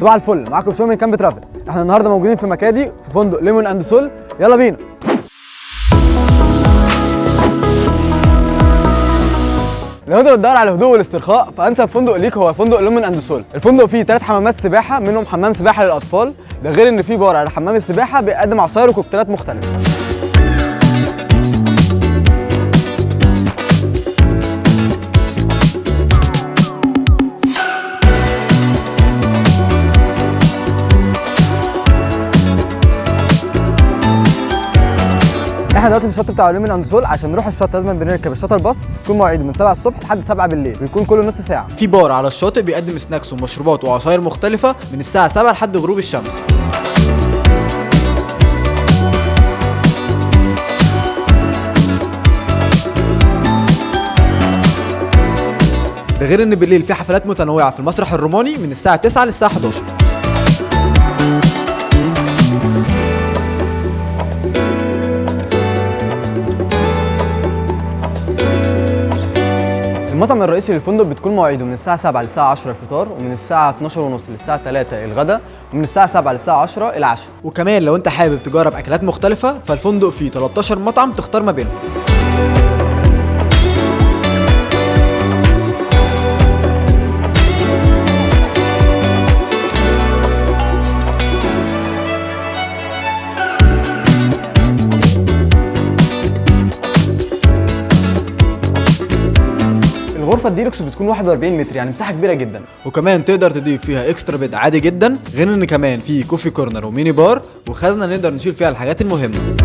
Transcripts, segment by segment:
صباح الفل، معاكم شو من كامب ترافل. احنا النهارده موجودين في مكادي في فندق ليمون اند سول. يلا بينا. لو انت بتدور على الهدوء والاسترخاء فانسب فندق ليك هو فندق ليمون اند سول. الفندق فيه 3 حمامات سباحة، منهم حمام سباحة للاطفال، ده غير ان فيه بار على حمام السباحة بيقدم عصاير وكوكتيلات مختلفة. احنا دلوقتي في الشط بتاع ليمون اند سول. عشان نروح الشط لازم بنركب ال shuttle bus، يكون مواعيده من 7 الصبح لحد 7 بالليل، ويكون كل نص ساعة. في بار على الشاطئ بيقدم snacks ومشروبات وعصاير مختلفة من الساعة 7 لحد غروب الشمس. ده غير ان بالليل في حفلات متنوعة في المسرح الروماني من الساعة 9 للساعة 11. المطعم الرئيسي للفندق بتكون مواعيده من الساعة 7 للساعة 10 الفطار، ومن الساعة 12:30 للساعة 3 الغداء، ومن الساعة 7 للساعة 10 العشاء. وكمان لو انت حابب تجرب اكلات مختلفة فالفندق فيه 13 مطعم تختار ما بينهم. الغرفة الديلوكس بتكون 41 متر، يعني مساحة كبيرة جدا. وكمان تقدر تضيف فيها extra bed عادي جدا، غير ان كمان في coffee corner و mini bar وخزنة نقدر نشيل فيها الحاجات المهمة.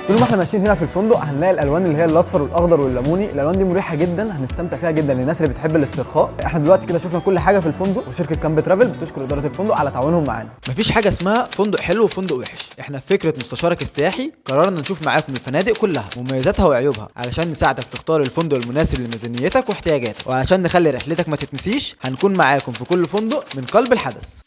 طول ما احنا ماشيين هنا في الفندق هنلاقي الالوان اللي هي الاصفر والاخضر والليموني، الالوان دي مريحه جدا، هنستمتع فيها جدا للناس اللي بتحب الاسترخاء. احنا دلوقتي كده شفنا كل حاجة في الفندق، وشركه كامب ترافل بتشكر ادارة الفندق على تعاونهم معانا. مفيش حاجة اسمها فندق حلو وفندق وحش، احنا في فكرة مستشارك السياحي قررنا نشوف معاكم الفنادق كلها مميزاتها وعيوبها علشان نساعدك تختار الفندق المناسب لميزانيتك واحتياجاتك، وعلشان نخلي رحلتك ما تتنسيش هنكون معاكم في كل فندق من قلب الحدث.